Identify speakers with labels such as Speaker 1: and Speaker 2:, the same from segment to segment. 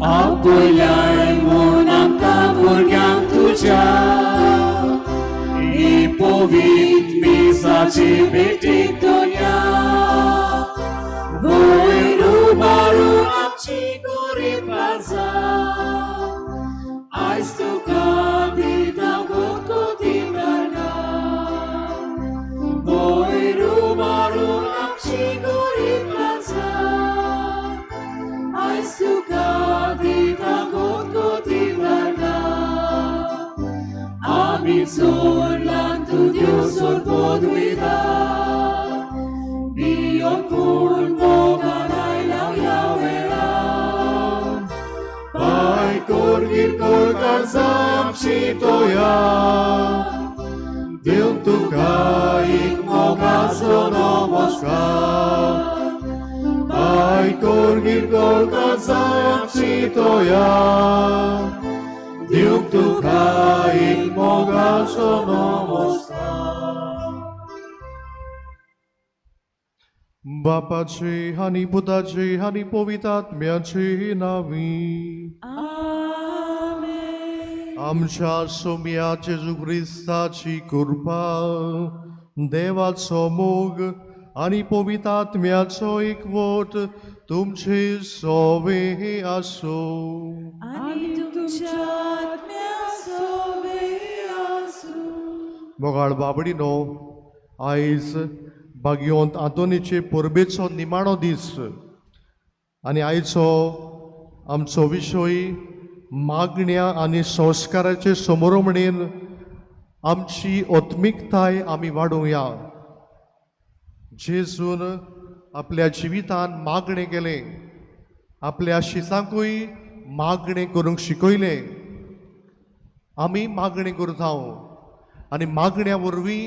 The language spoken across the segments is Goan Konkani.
Speaker 1: आपल्याय म्हूण आमकां भुरग्यांक तुज्या ही पवित्र मिसाची भेटी दुनिया वयर उबारून आमची गरीब काळजां आयज तुका दिता कोटी दारां वयर उबारून आमची गरीब काळजां आयज तुका दिता कोटी दारां आमी चोरलां तूं दिवसोर पदवीदार बियोन पूण मोगान आयला ह्या वेळार
Speaker 2: पाय कोर काळजां आमची तोया दिवन तुका एक मोगाचो नमस्कार. पाय कोर काळजां आमची तोया दिवंक तुका एक मोगाचो नमस्कार. बापाचे आनी पुताचे आनी पवित्र आत्म्याचे नांवी.
Speaker 1: आमेन.
Speaker 2: आमच्या सोम्या जेजू क्रिस्ताची कृपा, देवाचो मोग आनी पवित्र आत्म्याचो एकवट तुमचे सोवे आसूं.
Speaker 1: आनी तुमच्या आत्म्या सोवे आसूं.
Speaker 2: मोगाळ बाबडीनो, आयज भाग्योंत आंतोनीचे परबेचो निमाणो दीस आनी आयचो आमचो विशय मागण्या आनी संस्काराचे समोरमणेन आमची आत्मिकताय आमी वाडोवया. जेजून आपल्या जिवितान मागणें केलें, आपल्या शिसांकूय मागणें करूंक शिकयलें. आमी मागणें करता आनी मागण्या वरवीं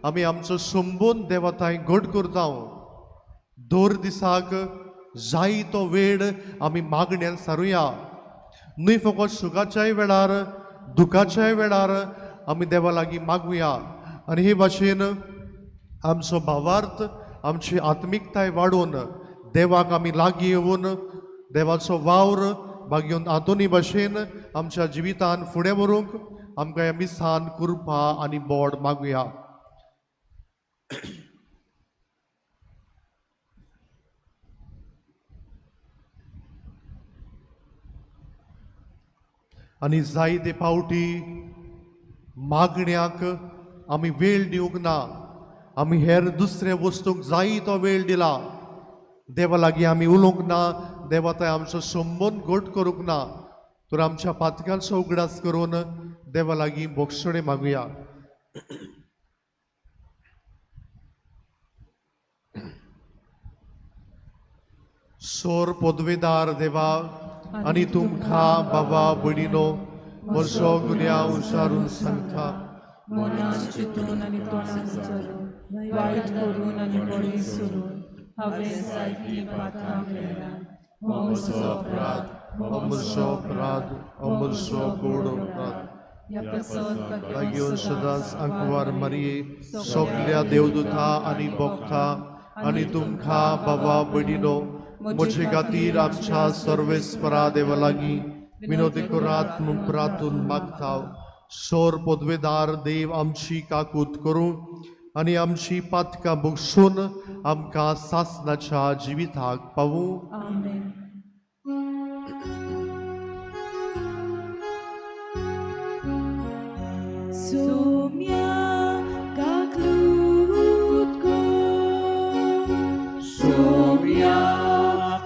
Speaker 2: आमी आमचो संबंद देवाताय घट करता. दर दिसाक जाय तो वेळ आमी मागण्यान सारुया. न्हय फकत सुखाच्याय वेळार, दुखाच्याय वेळार आमी देवा लागीं मागुया आनी हे भाशेन आमचो भावार्थ, आमची आत्मिकताय वाडोवन देवाक आमी लागीं येवन देवाचो वावर भाग्योन आंतोनी भाशेन आमच्या जिवितान फुडें व्हरूंक आमकां ह्या मिसान कृपा आनी बोड मागुया. आनी जायते फावटी मागण्याक आमी वेळ दिवंक ना, आमी हेर दुसऱ्या वस्तूंक जाय तो वेळ दिला. देवा लागीं आमी उलोवंक ना, देवा थंय आमचो संबंद घट करूंक ना, तर आमच्या पातकांचो उगडास करून देवा लागीं बोगसणें मागुया. सोर पदवेदार देवा आनी तुमकां बाबा भयणीनो म्हजो गुन्यांव विचारून सांगता.
Speaker 3: मनान चिंतून आनी तोंडान उच्चारून, वायट करून आनी बरें सोडून हांवें जायतीं पातकां केल्यां. हो म्हजो अपराध,
Speaker 2: हो म्हजो अपराध, हो म्हजो गोड अपराध.
Speaker 3: ह्या पासत
Speaker 2: लागीं सदांच आंकवार मारये, सगल्या देवदूता आनी भक्ता आनी तुमकां बाबा भयणीनो म्हजे खातीर आमच्या सर्वेस्परा देवा लागीं विनोदी करात म्हूण प्रार्थून मागता. सोर पदवेदार देव आमची काकूत करूं आनी आमची पातकां बगसून आमकां सासनाच्या जिविताक पावूं.
Speaker 3: आमेन.
Speaker 1: सोम्या काकलूत को, सोम्या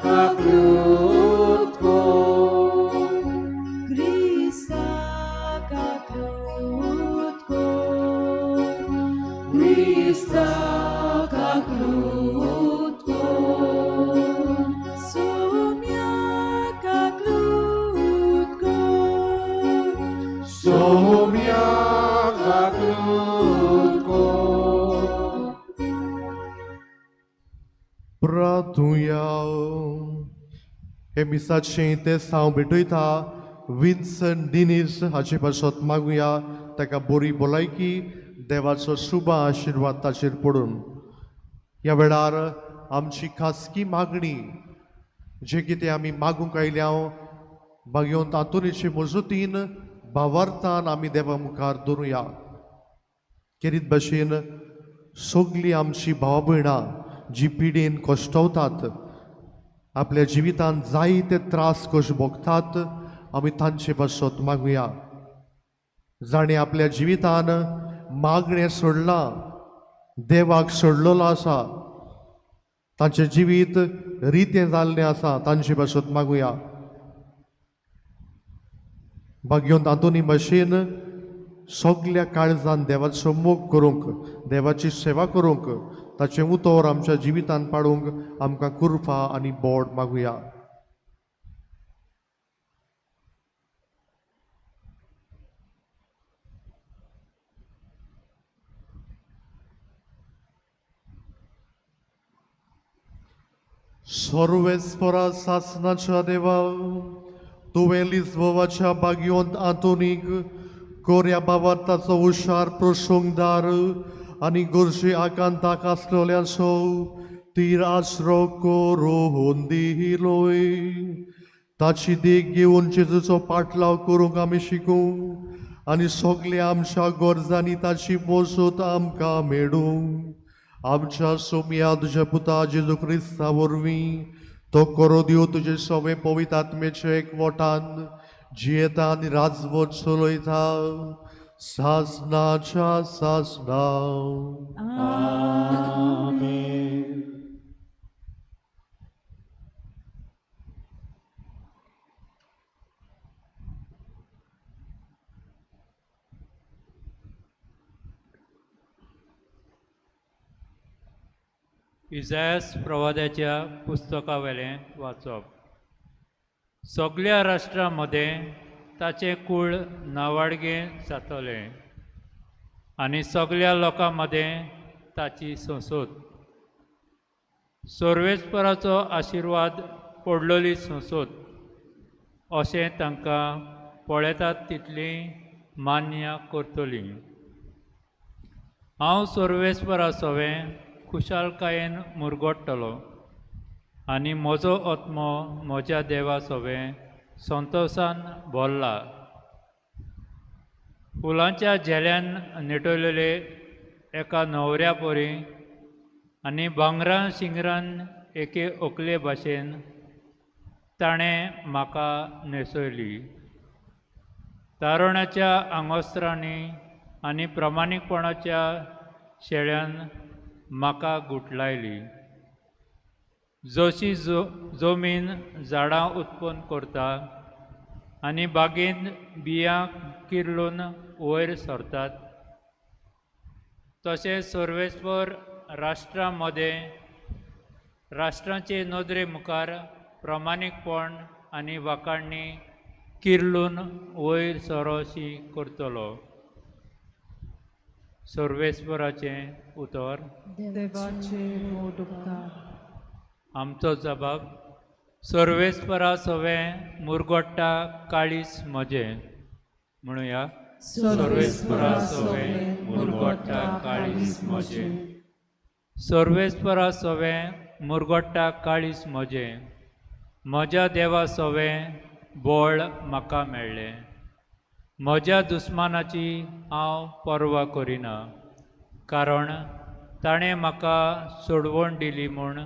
Speaker 1: काकलूत को, क्रिस्ता काकलूत को, क्रिस्ता काकलूत को, सोम्या काकलूत को,
Speaker 2: सोम्या काकलूत को. प्रार्थुया. हे मिसाचें तें हांव भेटयता विन्सन डिनीस हाचे पासत मागुया. ताका बरी भलायकी, देवाचो शुभ आशिर्वाद ताचेर पडून. ह्या वेळार आमची खासगी मागणी जे कितें आमी मागूंक आयल्या भाग्यवंत आंतोनीचे मजतीन भावार्थान आमी देवा मुखार दवरुया. केरीत भशेन सगळीं आमची भावा भयणां जी पिडेन कश्टवतात, आपल्या जिवितांत जायते त्रास कशे भोगतात, आमी तांचे पासत मागुया. जाणें आपल्या जिवितान मागणें सोडलां, देवाक सोडलेलो आसा, तांचें जिवीत रितें जाल्लें आसा, तांचे पासत मागुया. भाग्यवंत आंतोनी भशेन सगल्या काळजान देवाचो मोग करूंक, देवाची सेवा करूंक, ताचें उतर आमच्या जिवितान पाडूंक आमकां कृपा आनी बोड मागुया. सर्वेस्परा सासनाच्या देवा, तुवें लिज्बोवाच्या भाग्यवंत आंतोनीक कोऱ्या बावार्थाचो हुशार प्रसंगदार आनी गरजे आकांताक आसलेल्यांचो तीर आसरो करून दिलोय. ताची देख घेवन जेजूचो पाटलाव करूंक आमी शिकूं आनी सगल्या आमच्या गरजांनी ताची मजत आमकां मेळूं. आमच्या सोम्या तुज्या पुता जेजू क्रिस्ता वरवीं तो करो दिव तुजे सवे पवित्र आत्मेचे एकवटान जियेता आनी राजवट चलयता सासनाच्या सासना.
Speaker 4: आमेन.
Speaker 5: इजायास प्रवाद्याच्या पुस्तकावेलें वाचप. सगल्या राष्ट्रां मदें ताचें कूळ नावाडगें जातलें आनी सगल्या लोकां मदें ताची संसद. सर्वेस्पराचो आशिर्वाद पडलोली संसद अशें तांकां पळयतात तितलीं मान्य करतलीं. हांव सर्वेस्परा सवें खुशालकायेन मुरगोडटलो आनी म्हजो आत्मो म्हज्या देवा सवें संतोशान भरला. फुलांच्या झेल्यान नेटयलेले एका न्हवऱ्या परी आनी भांगरां शिंगरान एके ओकले भाशेन ताणें म्हाका न्हेसयली. तारणाच्या आंगोस्त्रांनी आनी प्रमाणीकपणाच्या शेळ्यान म्हाका गुटलायली. जशी जमीन झाडां उत्पन्न करता आनी बागेंत बियां किर्लून वयर सरतात, तशें सर्वेस्पर राष्ट्रां मदें राष्ट्रांचे नदरे मुखार प्रमाणीकपण आनी वाखाणणी किर्लून वयर सरोशी करतलो. सर्वेस्पराचें उतर.
Speaker 3: देवाचे व्हड उपकार.
Speaker 5: आमचो जबाब. सर्वेस्परा सवें मुरगोट्टा काळीज म्हजें. म्हणुया.
Speaker 3: सर्वेस्परा सवें मुरगोट्टा काळीज म्हजें.
Speaker 5: सर्वेस्परा सवें मुरगोट्टा काळीज म्हजें. म्हज्या देवा सवें बळ म्हाका मेळ्ळें. म्हज्या दुस्मानाची हांव पर्वा करिना, कारण ताणें म्हाका सोडवण दिली म्हूण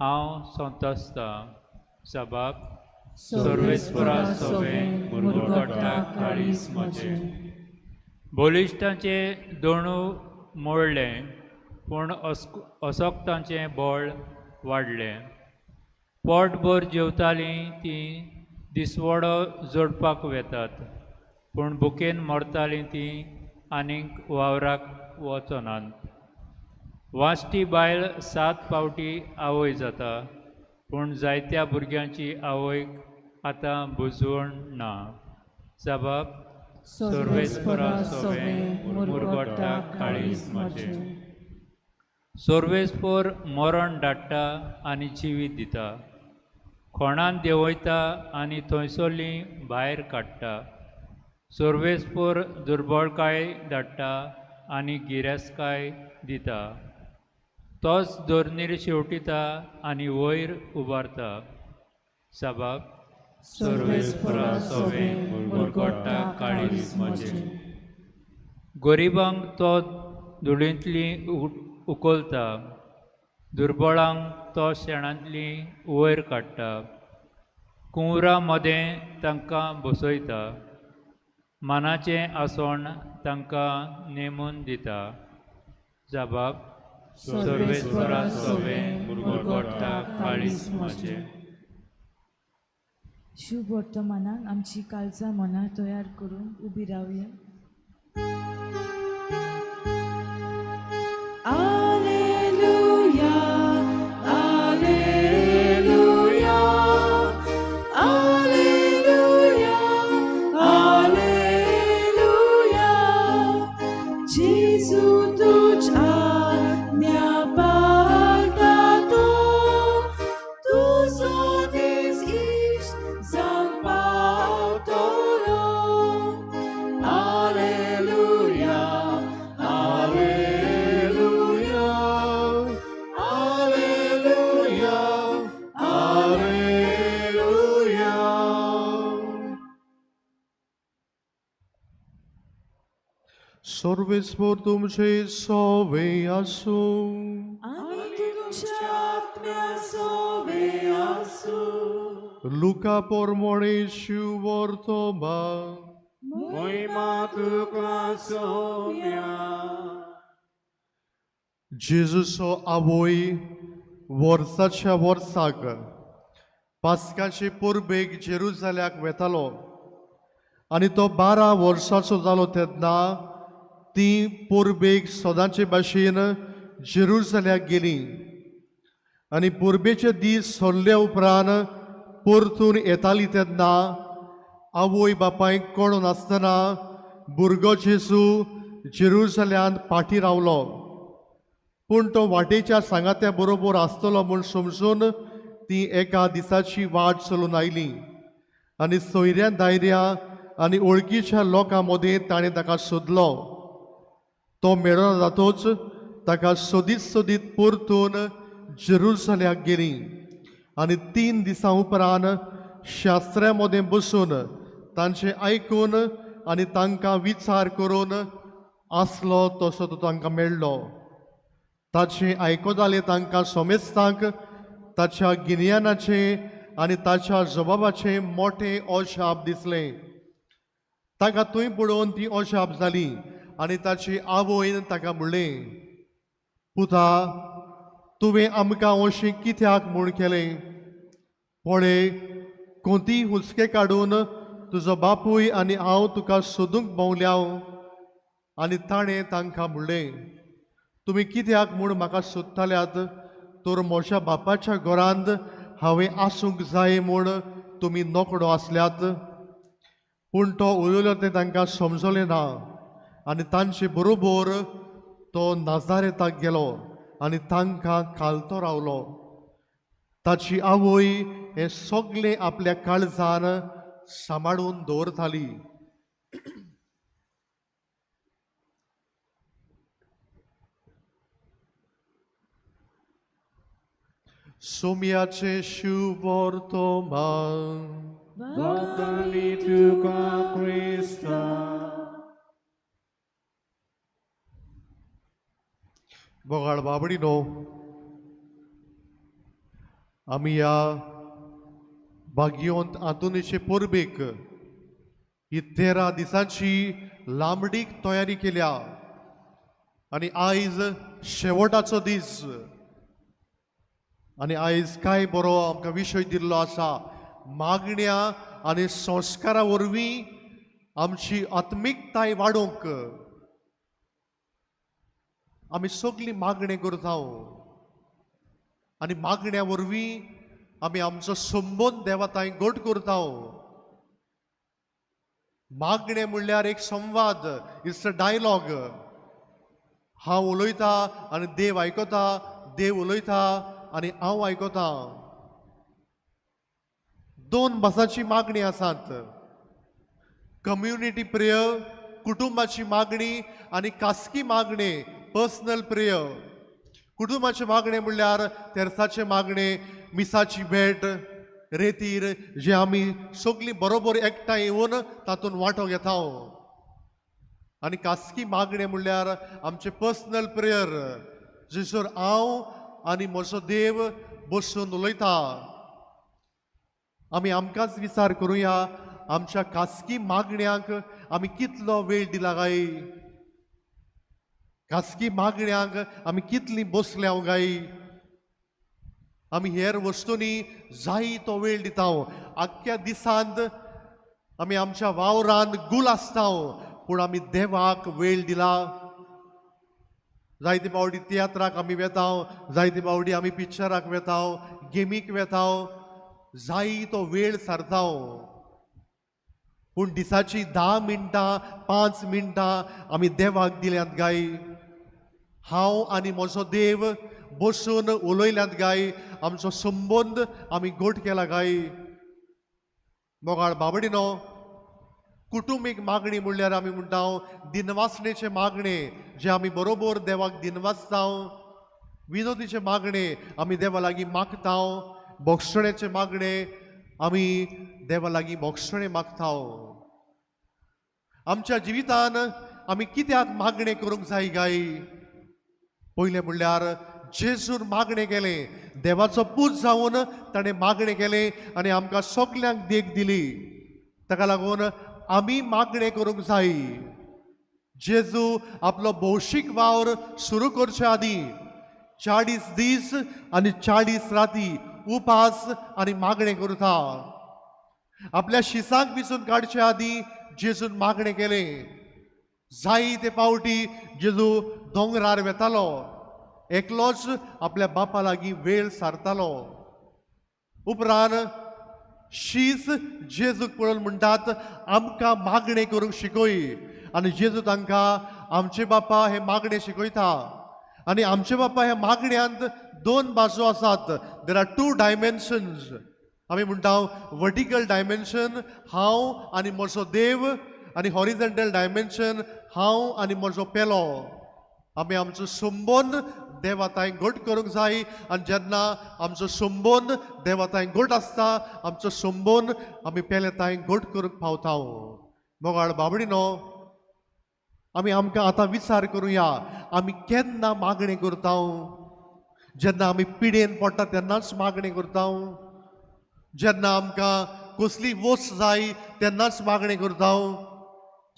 Speaker 5: हांव संतोसतां. सबाब.
Speaker 3: सर्वेस्परा सवें मुरगोट्टा काळीज म्हजें.
Speaker 5: बलिश्टांचें दोणू मोडलें, पूण असक्तांचें बळ वाडलें. पोटभर जेवतालीं तीं दिसवडो जोडपाक वेतात, पूण भुकेन मरतालीं तीं आनीक वावराक वचनात. वाश्टी बायल 7 फावटी आवय जाता, पूण जायत्या भुरग्यांची आवयक आतां बुजवण ना. जबाब.
Speaker 3: सर्वेस्परा सवें मुरगोट्टा काळीज म्हजें.
Speaker 5: सर्वेस्पर मरण धाडटा आनी जिवीत दिता, खोणान देंवयता आनी थंयसरलीं भायर काडटा. सर्वेस्पर दुर्बळकाय धाडटा आनी गिरेस्तकाय दिता. तोच धरणीर शेंवटिता आनी वयर उबारता. सबाब. सर्वेस्परा सोवे मुरगोटा काळीज म्हजें. गरिबांक तो धुळींतली उखलता, दुर्बळांक तो शेणांतली वयर काडटा, कुंवरा मदें तांकां बसयता, मानाचें आसण तांकां नेमून दिता. जबाब सर्वेस्परा सोवे मुरगोटा काळीज म्हजें.
Speaker 1: शुभ वर्तमानाक आमची काळजां मनां तयार करून उबी रावया. Alleluia, Alleluia, Alleluia, Alleluia. Gesù तुझ आज्ञा पाळटा तो, तुजो दीस इश्ट जावंक पावतलो. Alleluia,
Speaker 2: Alleluia, Alleluia, Alleluia. सर्वेस्पर तुमचे सोवे आसूं.
Speaker 1: आनी तुमच्या आत्म्या सोवे आसूं.
Speaker 2: लुका पोरमोणे शिवर्तमान.
Speaker 4: महिमा तुका सोम्या.
Speaker 2: जेजूचो आवय वर्साच्या वर्साक पास्काचे परबेक जेरुजाल्याक वेतालो आनी तो 12 वर्साचो जालो तेन्ना ती परबेक सदांचे भाशेन जेरुजाल्याक गेली आनी परबेचे दीस सरले उपरांत परतून येताली तेन्ना आवय बापायक कळून आसतना भुरगो जेजू जेरुजाल्यांत फाटीं रावलो. पूण तो वाटेच्या सांगात्या बरोबर आसतलो म्हूण समजून ती एका दिसाची वाट चलून आयली आनी सोयऱ्या दायऱ्या आनी वळखीच्या लोकां मदीं ताणें ताका सोदलो. तो मेळना जातोच ताका सोदीत सोदीत परतून जेरुजाल्याक गेली आनी 3 दिसां उपरांत शास्त्र्या मदें बसून तांचें आयकून आनी तांकां विचार करून आसलो तसो तो तांकां मेळ्ळो. ताचें आयकतालें तांकां समेस्तांक ताच्या गिन्यानाचें आनी ताच्या जबाबाचें मोठें अजाप दिसलें. ताका थंय पळोवन ती अजाप जाली आनी ताची आवयन ताका म्हणलें, पुता, तुवें आमकां अशें कित्याक म्हूण केलें? पळय, कोंती हुस्के काडून तुजो बापूय आनी हांव तुका सोदूंक भोंवल्या. आनी ताणें तांकां म्हणलें, तुमी कित्याक म्हूण म्हाका सोदताल्यात? तर म्हज्या बापाच्या घरांत हांवें आसूंक जाय म्हूण तुमी नोकडो आसल्यात. पूण तो उलयलो तें तांकां समजलें ना आनी तांचे बरोबर तो नाजारेताक गेलो आनी तांकां खालतो रावलो. ताची आवय हें सगळें आपल्या काळजान सांबाळून दवरताली. सोम्याचें शुवर्तमान.
Speaker 4: वखणी तुका क्रिस्ता.
Speaker 2: बोगाळ बाबडीनो, आमी ह्या भाग्यवंत आंतोनीचे परबेक ही 13 दिसांची लांबडीक तयारी केल्या आनी आयज शेवटाचो दीस आनी आयज काय बरो आमकां विशय दिल्लो आसा, मागण्या आनी संस्कारा वरवीं आमची आत्मिकताय वाडोवंक आमी सगळीं मागणें करता आनी मागण्या वरवीं आमी आमचो संबंद देवा थंय घट करता. मागणें म्हणल्यार एक संवाद, it's a dialogue. हांव उलयता आनी देव आयकता, देव उलयता आनी हांव आयकता. 2 भासांची मागणी आसात, कम्युनिटी प्रेयर, कुटुंबाची मागणी आनी खासगी मागणी, पर्सनल प्रेयर. कुटुंबाचें मागणें म्हणल्यार तेर्साचें मागणें, मिसाची भेट, रेतीर जे आमी सगळीं बरोबर एकठांय येवन तातूंत वांटो घेता. आनी खासगी मागणें म्हणल्यार आमचें पर्सनल प्रेयर, जसर हांव आनी म्हजो देव बसून उलयता. आमी आमकांच विचार करुया, आमच्या खासगी मागण्यांक आमी कितलो वेळ दिला काय? खासगी मागण्यांक आमी कितली बसल्या काय? आमी हेर वस्तूंनी जाय तो वेळ दिता. आख्ख्या दिसांत आमी आमच्या वावरांत गुल आसता, पूण आमी देवाक वेळ दिला. जायते फावटी तियात्राक आमी वेता, जायते फावटी आमी पिक्चराक वेता, गेमीक वेता, जाय तो वेळ सारता. पूण दिसाची 10 मिनटां 5 मिनटां आमी देवाक दिल्यांत काय? हांव आनी म्हजो देव बसून उलयल्यांत काय? आमचो संबंद आमी घट केला काय? मोगाळ बाबडीनो, कुटुंबीक मागणी म्हणल्यार आमी म्हणटा दिनवासणेचें मागणें, जें आमी बरोबर देवाक दिनवासता. विनोदीचें मागणें आमी देवा लागीं मागता. बोगसणेचें मागणें आमी देवा लागीं बोगसणें मागता. आमच्या जिवितान आमी कित्याक मागणें करूंक जाय काय? पयलें म्हणल्यार जेजून मागणें केलें, देवाचो पूत जावन ताणें मागणें केलें आनी आमकां सगल्यांक देख दिली. ताका लागून आमी मागणें करूंक जाय. जेजू आपलो भौशीक वावर सुरू करचे आदीं 40 दीस आनी 40 राती उपास आनी मागणें करता. आपल्या शिसांक विसून काडचे आदीं जेजून मागणें केलें. जायते फावटी जेजू दोंगरार वेतालो, एकलोच आपल्या बापा लागीं वेळ सारतालो. उपरांत शीस जेजूक पळोवन म्हणटात, आमकां मागणें करूंक शिकय. आनी जेजू तांकां आमचे बापा हे मागणें शिकयता. आनी आमचे बापा ह्या मागण्यांत 2 बाजू आसात. There are 2 dimensions. आमी म्हणटा वर्टिकल डायमेन्शन, हांव आनी म्हजो देव, आनी हॉरिझॉन्टल डायमेन्शन, हांव आनी म्हजो पेलो. आमी आमचो संबंद देवा तांय घट करूंक जाय. आनी जेन्ना आमचो संबंद देवा तांय घट आसता, आमचो संबंद आमी पेले तांय घट करूंक पावता. मोगाळ बाबडीनो, आमी आमकां आतां विचार करुया, आमी केन्ना मागणें करता? जेन्ना आमी पिडेन पडटा तेन्नाच मागणें करता? जेन्ना आमकां कसली वस्त जाय तेन्नाच मागणें करता?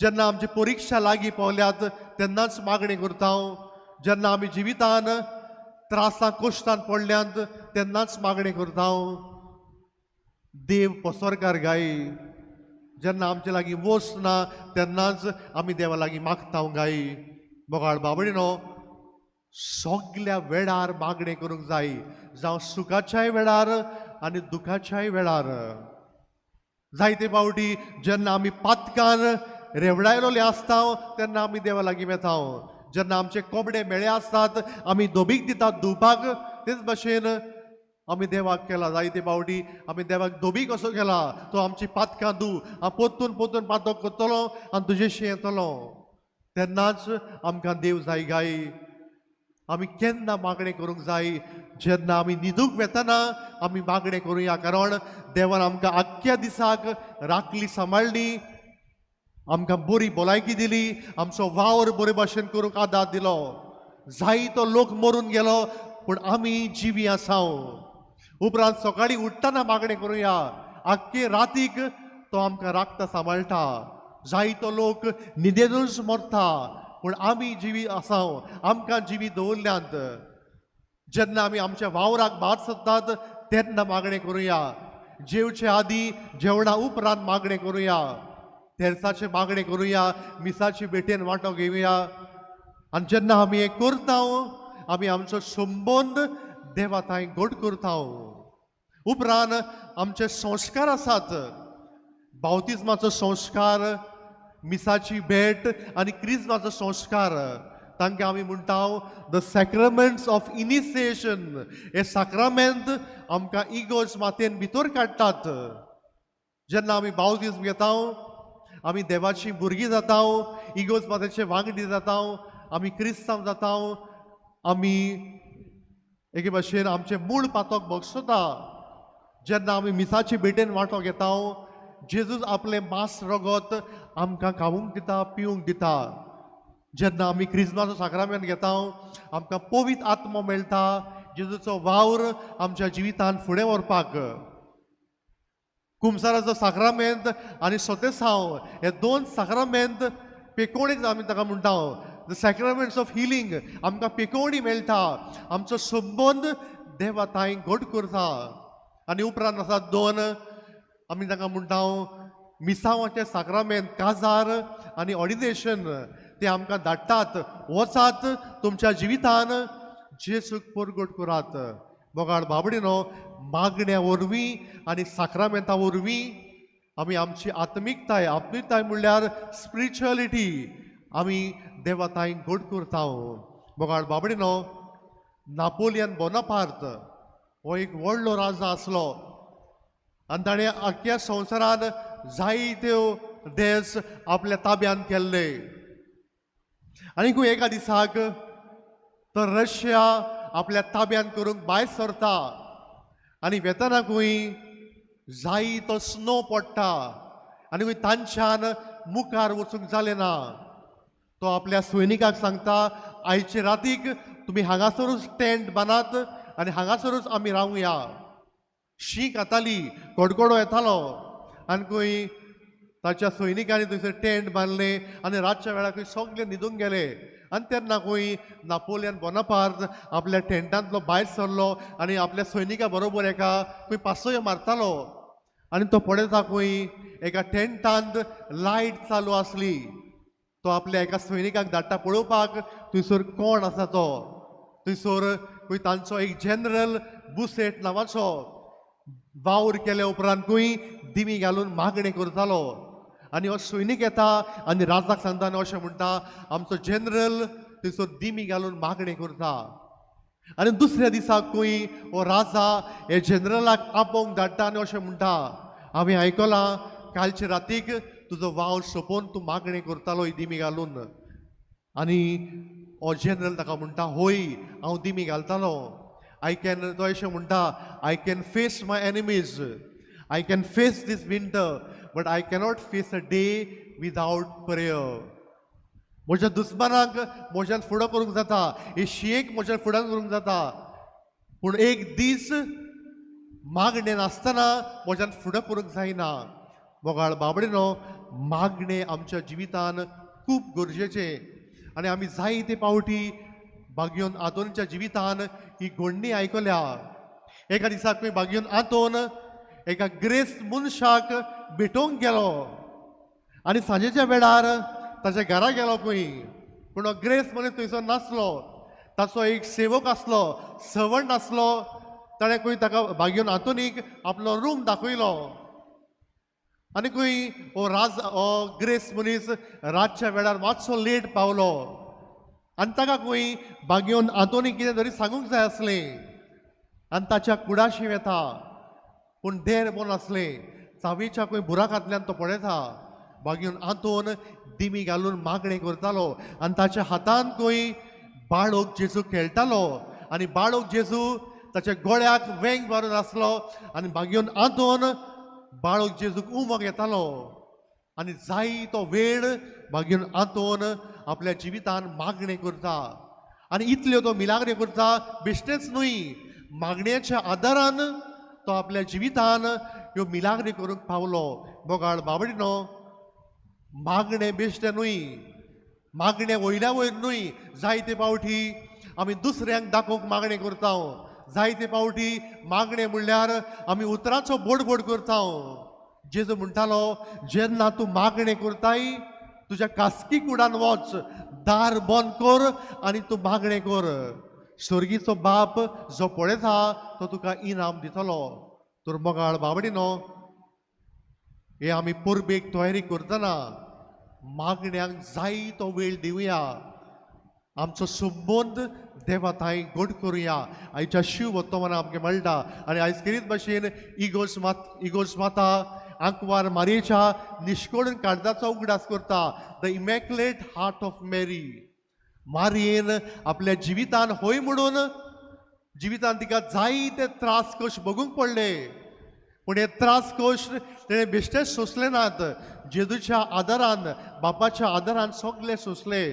Speaker 2: जेन्ना आमची परिक्षा लागीं पावल्यात तेन्नाच मागणें करता? जेन्ना आमी जिवितान त्रासां कश्टान पडल्यांत तेन्नाच मागणें करता? देव पसरकार गाय. जेन्ना आमचे लागीं वस्त ना तेन्नाच आमी देवा लागीं मागता गाय. मोगाळ बाबडीनो, सगल्या वेळार मागणें करूंक जाय, जावं सुखाच्याय वेळार आनी दुखाच्याय वेळार. जायते फावटी जेन्ना आमी पातकान रेवडायलोले आसता तेन्ना आमी देवा लागीं वेता. जेन्ना आमचे कोंबडे मेळे आसतात आमी धोबीक दितात धुवपाक, तेच भाशेन आमी देवाक केला. जायते फावटी आमी देवाक धोबी कसो केला, तो आमची पातकां धू, हांव पोत्तून पोत्तून पातक करतलो आनी तुजेशी येतलो. तेन्नाच आमकां देव जाय गाय. आमी केन्ना मागणें करूंक जाय? जेन्ना आमी न्हिदूंक वेतना आमी मागणें करुया, कारण देवान आमकां आख्ख्या दिसाक राखली, सांबाळ्ळी, आमकां बरी भलायकी दिली, आमचो वावर बरे भाशेन करूंक आदार दिलो. जायतो लोक मरून गेलो, पूण आमी जिवी आसा. उपरांत सकाळीं उठ्ठना मागणें करुया, आख्खे रातीक तो आमकां राखता, सांबाळटा. जायतो लोक न्हिदेनूच मरता, पूण आमी जिवी आसा, आमकां जिवी दवरल्यांत. जेन्ना आमी आमच्या वावराक भार सरतात तेन्ना मागणें करुया. जेवचे आदीं, जेवणा उपरांत मागणें करुया. तेर्साचें मागणें करुया, मिसाची भेटेन वांटो घेवया. आनी जेन्ना आमी हें करता आमी आमचो संबंद देवा थंय घट करता. उपरांत आमचे संस्कार आसात, बावतिज्माचो संस्कार, मिसाची भेट आनी क्रिज्माचो संस्कार. तांकां आमी म्हणटा the सॅक्रमेंट्स ऑफ इनिसिएशन. हे साक्रामेंत आमकां इगोर्ज मातयेन भितर काडटात. जेन्ना आमी बावतिज्म घेता आमी देवाची भुरगीं जाता, इगोर्ज मातेचे वांगडी जाता, आमी क्रिस्तांव जाता, आमी एके भाशेन आमचें मूळ पातक बगसता. जेन्ना आमी मिसाचे भेटेन वांटो घेता, जेजूस आपलें मांस रगत आमकां खावंक दिता, पिवंक दिता. जेन्ना आमी क्रिजमाचो साक्रामेंत घेता, आमकां पवित्र आत्मो मेळटा जेजूचो वावर आमच्या जिवितान फुडें व्हरपाक. कुमसाराचो साक्रामेंत आनी सोतेसांव हे दोन साक्रामेंत पेकोवणेक आमी ताका म्हणटा, the sacraments of healing. आमकां पेकोवणी मेळटा, आमचो संबंद देवा तांय घट करता. आनी उपरांत आसा दोन, आमी ताका म्हणटा मिसांवाचें साक्रामेंत, काजार आनी ऑर्डिनेशन. ते आमकां धाडटात, वचात तुमच्या जिवितान जेजूक परगट करात. मोगाळ बाबडीनो, मागण्या वरवीं आनी साक्रामेंता वरवीं आमी आमची आत्मिकताय, आत्मिकताय म्हणल्यार स्पिरिच्युअलिटी, आमी देवा तांय घट करता. मोगाळ बाबडीनो, नापोलियन बोनापार्त हो एक व्हडलो राजा आसलो आनी ताणें आख्ख्या संवसारान जायत्यो देश आपल्या ताब्यान केल्ले. आनीकूय एका दिसाक तर रशिया आपल्या ताब्यान करूंक भायर सरता आनी वेतनाकूय जाय तो स्नो पडटा आनी तांच्यान मुखार वचूंक जालें ना. तो आपल्या सैनिकाक सांगता, आयचे रातीक तुमी हांगासरूच टेंट बांदात आनी हांगासरूच आमी रावया. शीं खाताली, कडकडो येतालो आनी ताच्या सैनिकांनी थंयसर टेंट बांदले आनी रातच्या वेळाकूय सगळे न्हिदूंक गेले. आनी तेन्ना खंय नापोलियन बोनापार्त आपल्या टेंटांतलो भायर सरलो आनी आपल्या सैनिका बरोबर एका खंय पासयो मारतालो आनी तो पळयता खंय एका टेंटांत लायट चालू आसली. तो आपल्या एका सैनिकाक धाडटा पळोवपाक थंयसर कोण आसा तो. थंयसर खंय तांचो एक जनरल बुसेट नांवाचो वावर केल्या उपरांत खंय दिमी घालून मागणें करतालो. आनी हो सैनीक येता आनी राजाक सांगता आनी अशें म्हणटा, आमचो जनरल थंयसर दिमी घालून मागणें करता. आनी दुसऱ्या दिसाक खंय हो राजा हे जनरलाक आपोवंक धाडटा आनी अशें म्हणटा, हांवें आयकलां कालचे रातीक तुजो वावर सोंपोवन तूं मागणें करतालो दिमी घालून. आनी हो जनरल ताका म्हणटा, होय हांव दिमी घालतालो. I can, तो अशें म्हणटा, I can face my enemies, I can face this winter, but I cannot face a day without prayer. म्हज्या दुस्मानाक म्हज्यान फुडो करूंक जाता, हे शियेक म्हज्यान फुडान करूंक जाता, पूण एक दीस मागणें नासतना म्हज्यान फुडो करूंक जायना. मोगाळ बाबडीनो, मागणें आमच्या जिवितान खूब गरजेचें आनी आमी जायते पावटी बागयोन आंतोनच्या जिवितान ही घडणी आयकल्या. एका दिसाक बागयोन आंतोन एका ग्रेस्त मनशाक भेटोवंक गेलो आनी सांजेच्या वेळार ताच्या घरा गेलो खंय, पूण हो ग्रेस्त मनीस थंयसर नासलो. ताचो एक सेवक आसलो, सर्वंट आसलो. ताणें खंय ताका बागयोन आंतोनीक आपलो रूम दाखयलो आनी खंय हो राज हो ग्रेस्त मनीस रातच्या वेळार मातसो लेट पावलो आनी ताका खंय बागयोन आंतोनीक कितें तरी सांगूंक जाय आसलें आनी ताच्या कुडाशी वेता, पूण देर बंद आसलें. चावेच्या खंय बुराकांतल्यान तो पळयता बागयोन आंतोन दिमी घालून मागणें करतालो आनी ताच्या हातान खंय बाळोक जेजू खेळटालो आनी बाळोक जेजू ताच्या गळ्याक वेंग मारून आसलो आनी बागयोन आंतोन बाळोक जेजूक उमो घेतालो. आनी जाय तो वेळ बागयोन आंतोन आपल्या जिवितान मागणें करता आनी इतल्यो तो मिलाग्री करता बेश्टेच न्हय, मागण्याच्या आदारान तो आपल्या जिवितान ह्यो मिलाग्री करूंक पावलो. मोगाळ बाबडीनो, मागणें बेश्टें न्हय, मागणें वयल्या वयर न्हय. जायते पावटी आमी दुसऱ्यांक दाखोवंक मागणें करता, जायते पावटी मागणें म्हणल्यार आमी उतरांचो बोडबोड करता. जेजू म्हणटालो, जेन्ना तूं मागणें करताय तुज्या कास्की कुडान वच, दार बंद कर आनी तूं मागणें कर. स्वर्गीचो बाप जो पळयता तो तुका इनाम दितलो. तर मोगाळ बाबडीनो, हे आमी परबेक तयारी करतना मागण्यांक जाय तो वेळ दिवया, आमचो संबंद देवा थांय घट करुया. आयच्या शिव वर्तमानां आमकां मेळटा आनी आयज खेरीत भाशेन इगोर्ज माता आंकवार मारयेच्या निश्कोडून काळजाचो उगडास करता. The immaculate heart of Mary. मारयेन आपल्या जिवितान होय म्हणून जिवितान तिका जायते त्रास कश भोगूंक पडले, पूण हे त्रास कश्ट तेणें बेश्टेच सोंसले नात. जेजूच्या आदारान, बापाच्या आदारान सगळे सोंसले.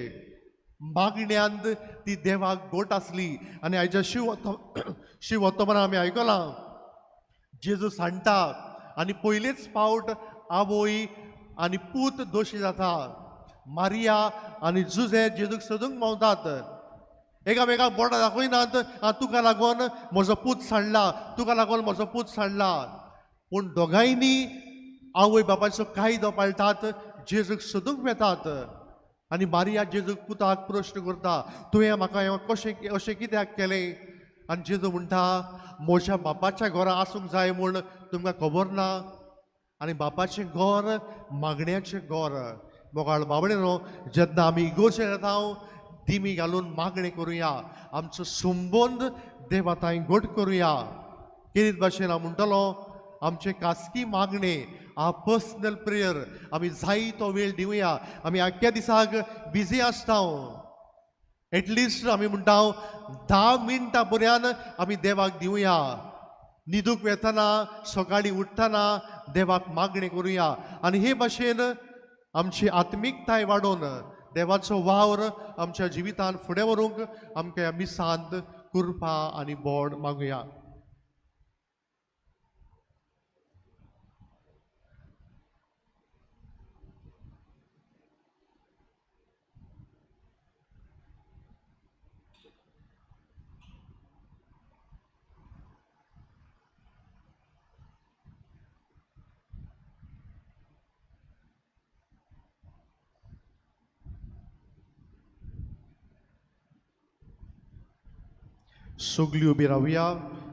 Speaker 2: मागण्यांत ती देवाक गोट आसली. आनी आयच्या शिव वर्तमानान आमी आयकलां, जेजू सांडटा आनी पयलेच फावट आवय आनी पूत दोशी जाता. मारिया आनी जुजे जेजूक सोदूंक पावतात. एकामेकाक बोटां दाखयनात, तुका लागून म्हजो पूत सांडला, तुका लागून म्हजो पूत सांडला. पूण दोगांयनी आवय बापायचो कायदो पाळटात, जेजूक सोदूंक वेतात. आनी मारिया जेजूक पुताक प्रश्न करता, तुवें म्हाका हें कशें अशें कित्याक केलें? आनी जेजू म्हणटा, म्हज्या बापाच्या घरा आसूंक जाय म्हूण तुमकां खबर ना. आनी बापाचें घर मागण्याचें घर. मोगाळ बाबडे न्हू, जेन्ना आमी इगोर्जेर येता दिमी घालून मागणें करुया, आमचो संबंद देवा थंय घट करुया. केरीत भाशेन हांव म्हणटलो, आमचें खासगी मागणें, आ पर्सनल प्रेयर आमी जाय तो वेळ दिवया. आमी आख्ख्या दिसाक बिजी आसता, एटलिस्ट आमी म्हणटा 10 मिनटां पर्यंत आमी देवाक दिवया. न्हिदूंक वेतना, सकाळीं उठ्ठना देवाक मागणें करुया. आनी हे भाशेन आमची आत्मिकताय वाडोवन देवाचो वावर आमच्या जिवितान फुडें व्हरूंक आमकां ह्या मिसांत कृपा आनी बोड मागुया. सगळी उबी रावया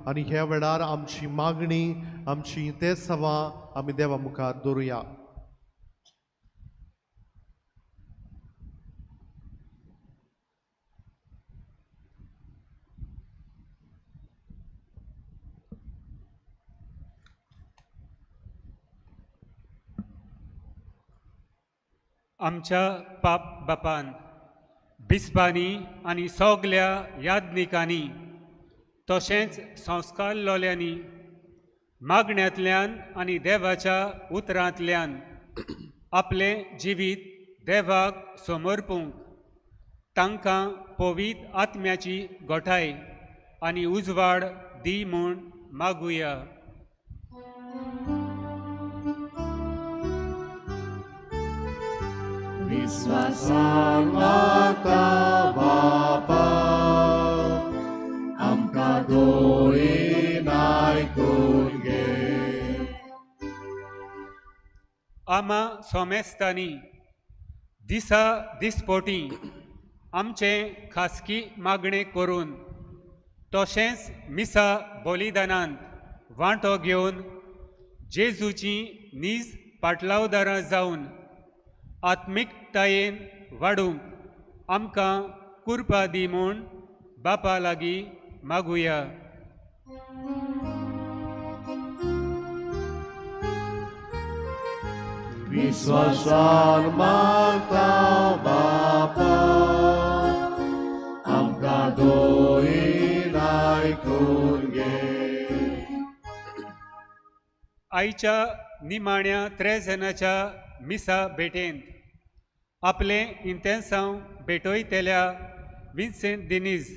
Speaker 2: आनी ह्या वेळार आमची मागणी, आमची तेसवां आमी देवा मुखार दवरुया.
Speaker 6: आमच्या पाप बापान, बिस्पांनी आनी सगल्या याज्ञिकांनी तशेंच संस्कार लोल्यांनी मागण्यांतल्यान आनी देवाच्या उतरांतल्यान आपलें जिवीत देवाक समर्पूंक तांकां पवित्र आत्म्याची गोठाय आनी उजवाड दी म्हूण मागुया.
Speaker 4: विश्वासान मागता बापा, आमकां दोळीन आयकून घे.
Speaker 6: आमा सोमेस्तांनी दिसा दिसपोटी आमचें खासगी मागणें करून तशेंच मिसा बलिदानांत वांटो घेवन जेजूची नीज पाटलावदारां जावन आत्मिकतायेन वाडूंक आमकां कुरपा दी म्हूण बापा लागीं मागुया.
Speaker 4: विश्वासान मागता बापा, आमकां दोळीन आयकून घे.
Speaker 6: आयच्या निमाण्या त्रेजनाच्या मिसा भेटेंत आपलें इंतेंसांव भेटयतल्या विन्सेंट दिनीज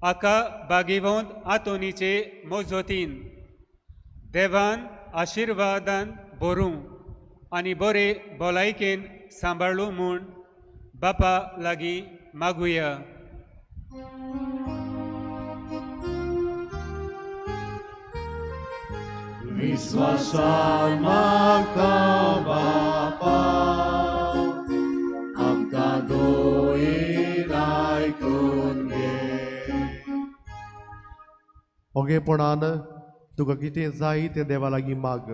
Speaker 6: हाका बागेवंत आंतोनीचे मजतीन देवान आशिर्वादान भरूं आनी बरे भलायकेन सांबाळूं म्हूण बापा लागीं मागुया.
Speaker 4: विश्वासान मागता बापा, आमकां दोळीन आयकून घे.
Speaker 2: ओगेपणान तुका कितें जाय तें देवा लागीं माग.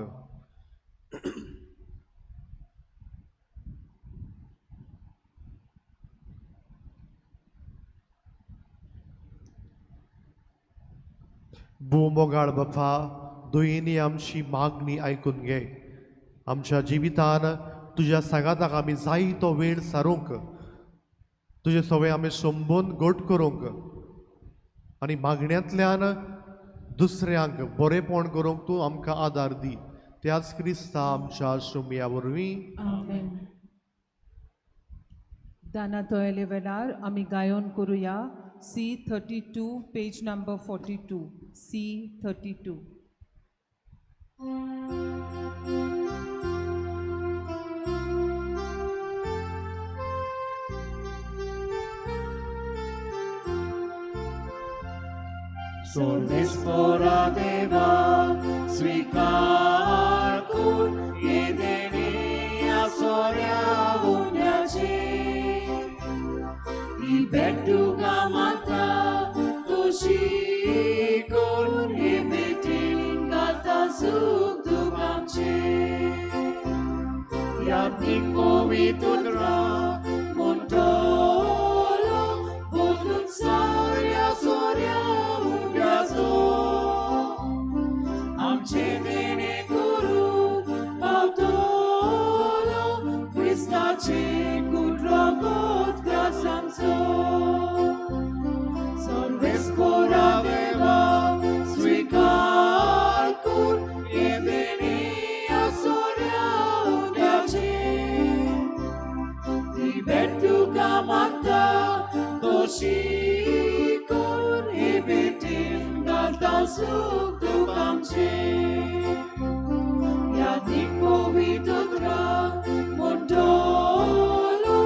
Speaker 2: भू मोगाळ बापा, दोयींनी आमची मागणी आयकून घे. आमच्या जिवितान तुज्या सांगाताक आमी जाय तो वेळ सारूंक, तुजे सवय आमी संबंद घट करूंक आनी मागण्यांतल्यान दुसऱ्यांक बरेंपण करूंक तूं आमकां आदार दी. त्याच क्रिस्ता आमच्या सुमया वरवीं.
Speaker 1: आमेन.
Speaker 3: दाना तोयले वेळार आमी गायोन करुया C32 page number 42 C32.
Speaker 4: Sorvespora deva स्वीकार कर हे देणे सोऱ्या उण्याचे ही भेट तुका माता तुशी कोण हे भेटीन गाता सुख दुखांचे यादीक पवित्र म्हणटलो बदलून साऱ्या सोऱ्या उंड्याचो आमचे देणे करू पावतलो क्रिस्ताचे कूट रगत ग्रासांचो. सर्वेस्पोरा देवा स्वीकार कर हे देणे सोऱ्या उंड्याचे ही भेट तुका मागता तशी कर हे भेटीन घालता सुख दुखांचे यादीक पवित्र म्हणटलो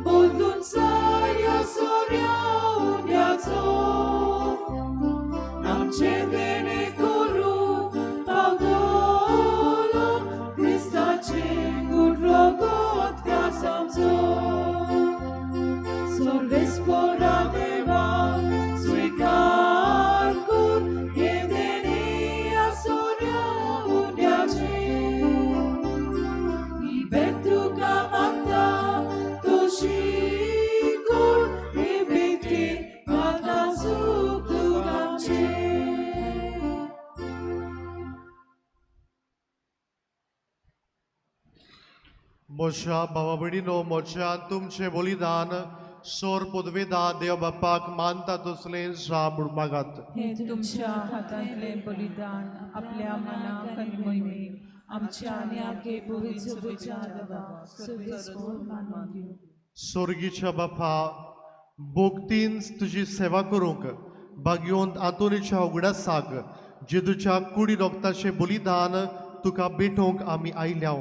Speaker 4: बदलून साऱ्या सोऱ्या उंड्याचो आमचे देणे करू पावतलो क्रिस्ताचे कूट रगत ग्रासांचो. सर्वेस्पोरा देवा स्वीकार कर हे देणे सोऱ्या उंड्याचे ही भेट तुका मागता तशी कर हे भेटीन घालता सुख दुखांचे.
Speaker 2: म्हज्या भावा भयणीनो, म्हज्या तुमचें बलिदान सोर पदवेदा देव बापाक मानता तसलें जा म्हूण मागात.
Speaker 3: हे तुमच्या हातांतले बलिदान आपल्या मनाक आनी मोहिमेक आमच्या आनी आगे पवित्र देवा
Speaker 1: सर्वेस्पोर मानून घेवं.
Speaker 2: सोर्गीच्या बापा, भोगतीन तुजी सेवा करूंक भाग्योंत आंतोनीच्या उगडासाक जेजूच्या कुडी रोगताचें बलिदान तुका भेटोवंक आमी आयल्या.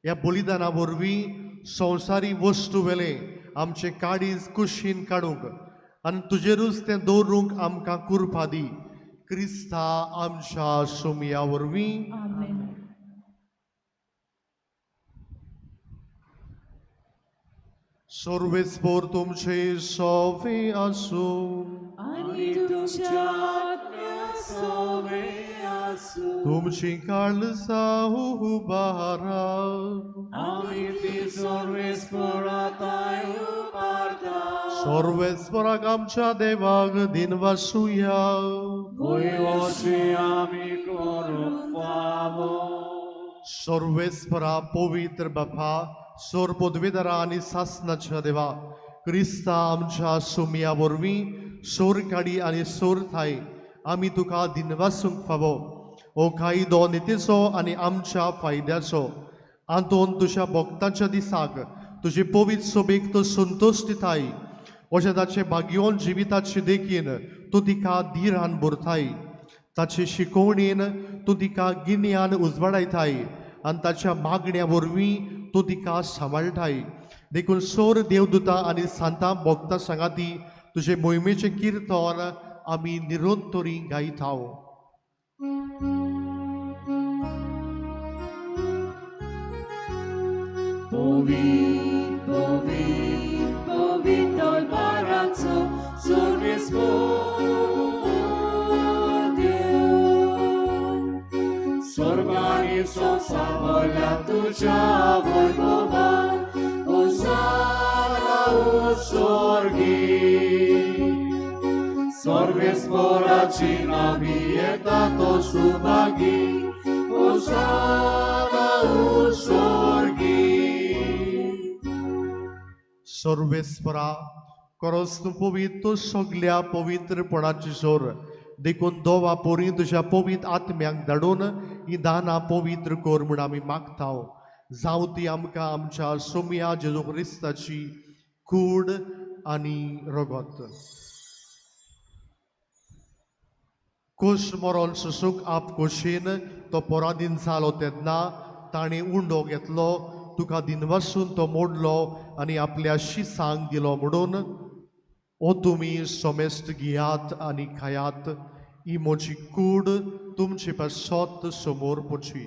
Speaker 2: ह्या बलिदाना वरवीं संवसारी वस्तू वेलें आमचें काळीज कुशीन काडूंक आनी तुजेरूच तें दवरूंक आमकां कुरपा दी. क्रिस्ता आमच्या सोमया वरवीं.
Speaker 1: आमेन.
Speaker 2: सर्वेस्पोर तुमचे सोवे आसूं.
Speaker 1: आनी तुमच्या आत्म्या
Speaker 4: सोवे आसूं.
Speaker 2: तुमची काळजां उबारा.
Speaker 4: आमी ती सर्वेस्पोरा उबारता.
Speaker 2: सर्वेस्पोराक आमच्या देवाक दिनवासुया.
Speaker 4: वय अशें आमी करूंक फावो.
Speaker 2: सर्वेस्परा पवित्र बापा, सोर पदवेदारा आनी सासनाच्या देवा, क्रिस्ता आमच्या सुमया वरवीं सोर काडी आनी सोर थाय आमी तुका दिनवासूंक फावो. हो कायदो नितीचो आनी आमच्या फायद्याचो. आंतोन तुज्या भक्तांच्या दिसाक तुजे पवित्र सोबेक तूं संतोश दिताय. अशें ताचे भाग्योन जिविताचे देखीन तूं तिका धिरान भरताय. ताचे शिकोवणेन तूं तिका गिन्यान उजवाडायताय आनी ताच्या मागण्या वरवीं तूं तिका सांबाळटाय. देखून सोर देवदूता आनी सांतां भक्तां सांगाती तुजे मोहिमेचें किर्तन आमी निरंतरी गायताव.
Speaker 4: Povit, povit, povit al baranzo, sorrisponde. Sorgani sosa tuja voivovan, Osana u sorgi. Sorvesporacina vietato subagi, Osana u sorgi.
Speaker 2: सर्वेस्परा, करस तूं पवित्र सगल्या पवित्रपणाची सोर. देखून दोवा पोरी तुज्या पवित्र आत्म्यांक धाडून ही दानां पवित्र कर म्हूण आमी मागता. जावं ती आमकां आमच्या सोमया जेजू क्रिस्ताची कूड आनी रगत. कोश मरोन सुसूक आप कोशीन तो पराधीन जालो तेन्ना ताणें उंडो घेतलो, तुका दिनवासून तो मोडलो आनी आपल्या शिसांक दिलो म्हणून, ओ तुमी सोमेस्त घेयात आनी खायात, ही म्हजी कूड तुमचे पासत समोर पोची.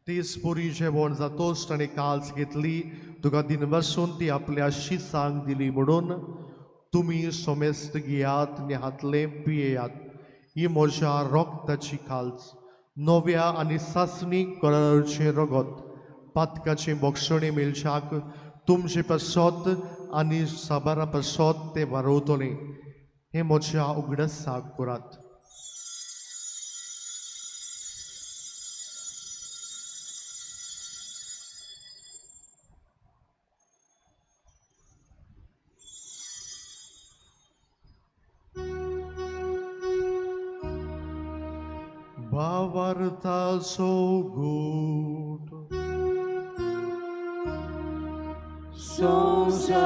Speaker 2: तीस पुरी जेवण जातोच ताणें काल्स घेतली, तुका दिनवासून ती आपल्या शिसांक दिली म्हणून, तुमी सोमेस्त घेयात आनी हातलें पियेयात, ही म्हज्या रोगताची काल्स, नव्या आनी सासणी कराराचें रगत, पातकाचें बोगसणें मेळच्याक तुमचे पासत आनी साबारा पासत तें वारोवतलें. हें म्हज्या उगडासाक करात. भावार्थाचो गूट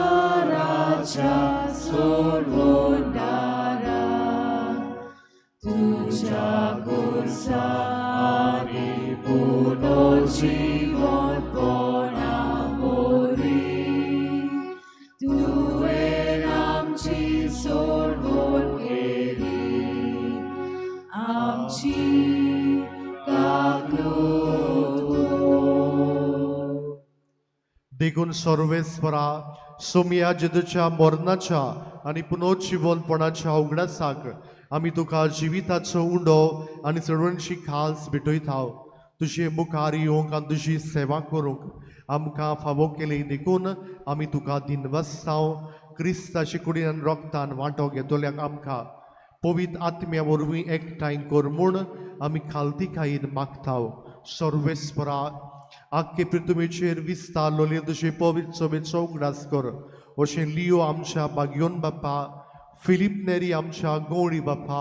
Speaker 4: संवसाराच्या सोडवणारा तुज्या खुर्सांनी पुनर्जीवनपणा वरवीं तुवें आमची सोडवण केली, आमची
Speaker 2: देखून सर्वेस्परा सोमया जेजूच्या मरणाच्या आनी पुनर्जिवनपणाच्या उगडासाक आमी तुका जिविताचो उंडो आनी चळवणची खास भेटयता. तुजे मुखार येवंक आनी तुजी सेवा करूंक आमकां फावो केली देखून आमी तुका दिनवासांव. क्रिस्ताचे कुडीन आनी रोगतान वांटो घेतल्याक आमकां पवित्र आत्म्या वरवीं एकठांय कर म्हूण आमी खालतीकायेन मागता. सर्वेस्परा आख्खे पृथ्वीचेर विस्तारलोले तुजे पवित्र सभेचो उगडास कर. अशें लियो आमच्या बागयोन बाप्पा, फिलीप नेरी आमच्या गवळी बाप्पा,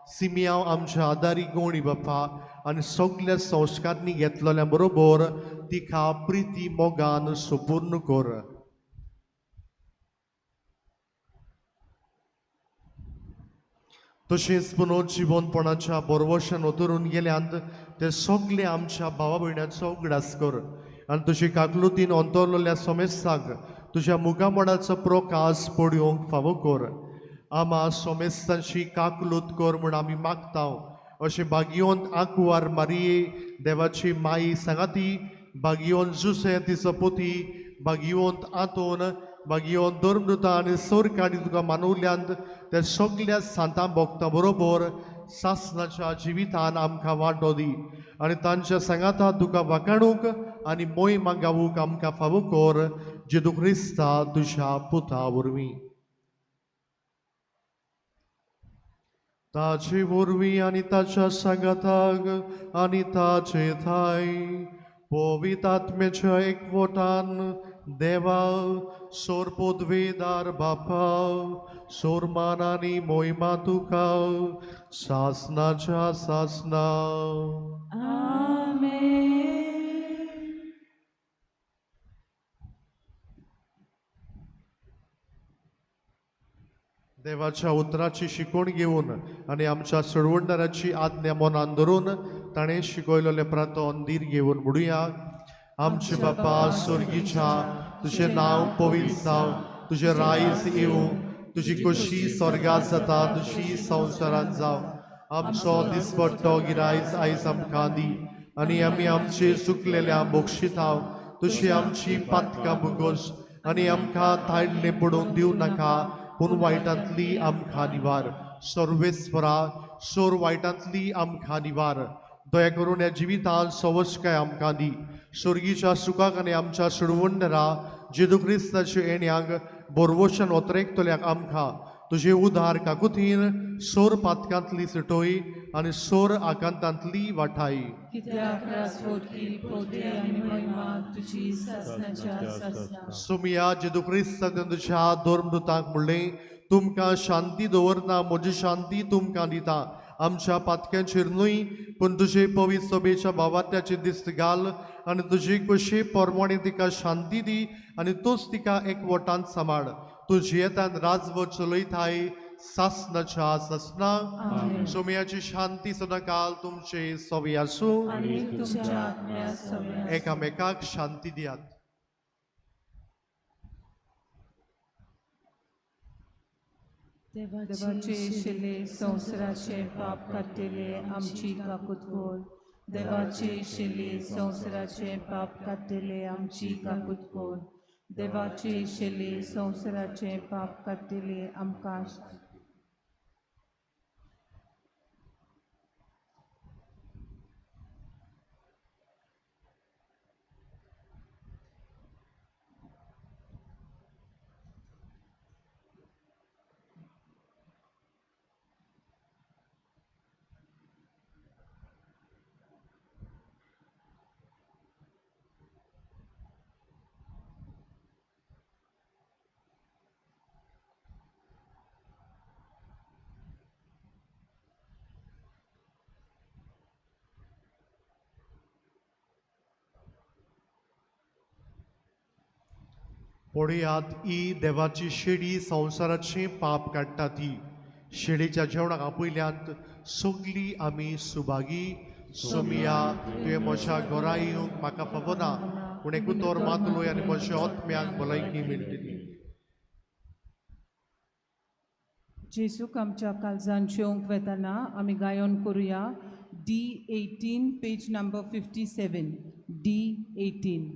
Speaker 2: सिमियांव आमच्या आदारी गवळी बाप्पा आनी सगल्या संस्कारांनी घेतलेल्या बरोबर तिका प्रिती मोगान सुपूर्ण कर. तशेंच पुनर्जिवनपणाच्या बरवशान उतरून गेल्यांत ते सगळे आमच्या भावा भयणाचो उगडास कर आनी तुजे काकलुतीन अंतरलेल्या सोमेस्ताक तुज्या मुखामळाचो प्रकाश पडयोवंक फावो कर. आमा सोमेस्तांची काकलूत कर म्हूण आमी मागता. अशें बागियोन आंकवार मारिये देवाची माई सांगाती, बागियोन जुसे तिचो पोती, बागियोन आंतोन, बागियोन धर्मदूता आनी सोरकाडी तुका मानवल्यांत त्या सगल्या सांतां भोगता बरोबर सासनाच्या जिवितान आमकां वांटो दी आनी तांच्या सांगाता तुका वाखाणूंक आनी मोहिमा गावूंक आमकां फावो कर, जेजू क्रिस्ता तुज्या पुता वरवीं. ताचे वरवीं आनी ताच्या सांगाताक आनी ताचे थाय पवित्र आत्म्याच्या एकवटान देवा सोरपोदवेदार बापा, सोरमान आनी मोहिमा तुका सासनाच्या सासना.
Speaker 1: आमेन.
Speaker 2: देवाच्या उतराची शिकवण घेवन आनी आमच्या सोडवणदाराची आज्ञा मनान धरून ताणें शिकयलेलें प्रार्थन धीर घेवन म्हणुया. आमचे बापा स्वर्गीच्या, तुजें नांव पवित्र जावं, तुजें रायज येवं, तुजी खोशी स्वर्गात जाता तशी संवसारांत जावं. आमचो दिसपट्टो गिरायज आयज आमकां दी आनी आमी आमचे चुकलेल्या बक्षिताव तशी आमची पातकां भोगोस आनी आमकां ताडलें पडोवन दिवं नाका, पूण वायटांतली आमकां निवार. सर्वेस्परा सोर वायटांतली आमकां निवार. दया करून ह्या जिवितांत सवस्काय आमकां दी. स्वर्गीच्या सुखाक आनी आमच्या सोडवणदारा जेजू क्रिस्ताच्या येण्याक बोरवोशन ओतरेकतल्याक आमकां तुजे उदार काकुतीन सोर पातकांतली सुटोय आनी सोर आकांतांतली वाठाय.
Speaker 3: कित्याक रासवटकी पोती आनी महिमा तुजी सासणाच्या सासणा.
Speaker 2: सुमिया जेदू क्रिस्तान तुज्या धर्मदूतांक म्हणलें, तुमकां शांती दवरना, म्हजी शांती तुमकां दिता. आमच्या पातक्यांचेर न्हय पूण तुजे पवित्र सभेच्या भावात्याची दिस्त घाल आनी तुजी कुशी पोरमोणी तिका शांती दी आनी तूंच तिका एकवटान सांबाळ. तूं जियेतान राजवट चलयताय सासनाच्या सासना. सोमयाची शांती सदांकाल तुमचे सवी आसूं.
Speaker 3: आनी तुमच्या आत्म्या सव्या.
Speaker 2: एकामेकाक शांती दियात.
Speaker 3: देवाचे शिले संवसाराचे पाप काडटले आमची काकूत कोर. देवाचे शिले संवसाराचे पाप काडटले आमची काकूत कोर. देवाचे शिले संवसाराचे पाप काडटले आमकां.
Speaker 2: पळयात ही देवाची शेडी संवसाराचें पाप काडटा ती. शेडीच्या जेवणाक आपयल्यांत सगळीं आमी सुभागी. सोमिया तुवें म्हज्या घरा येवंक म्हाका फावना, पूण एकूतोर मातलोय आनी म्हज्या आत्म्याक भलायकी मेळटली.
Speaker 3: जेजूक आमच्या काळजान जेवंक वेतना आमी गायन करुया D18 page number 57 D18.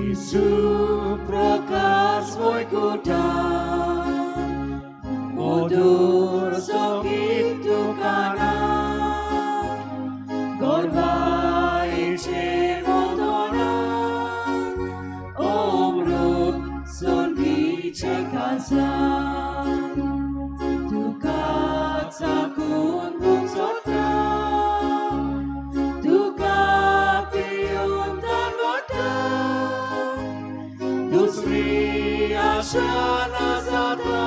Speaker 4: Gesù procas voi kutan, modur sokit tukana, gorvai che modona, omrut sorgiche kazan, tukat sakun buksotra, tukat piuntan wata, dusri ashana zata,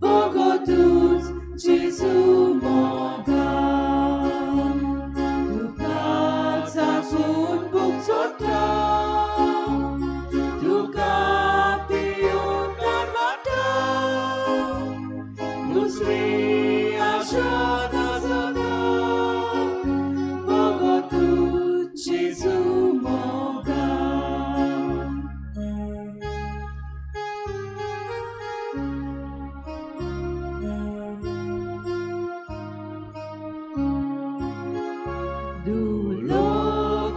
Speaker 4: Bogotus Jesu mogan, tukat sakun buksotra, tukat piuntan wata,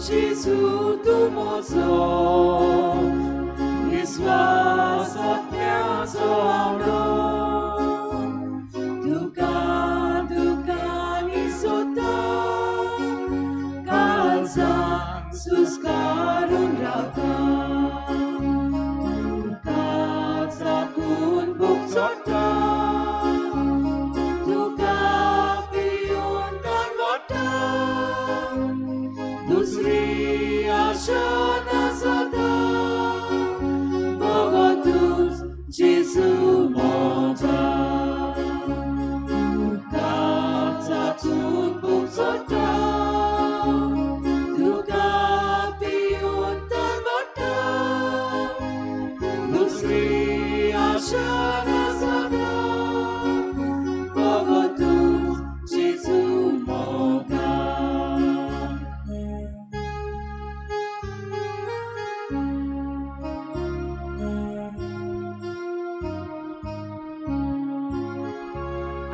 Speaker 4: जेजू तूं म्हजो विस्वास आत्म्याचो आवडो तुका दुकानी सोदता काळजान सुस्कारून रावता तुका चाकून भूक चडटा तुका पिवन तान वाडटा दुसरी आशा नासता भगतूच जेजू म्हज्या तुका चाकून भूक चडटा तुका पिवन तान वाडटा दुसरी आशा नासता भगतूच जेजू मोगा.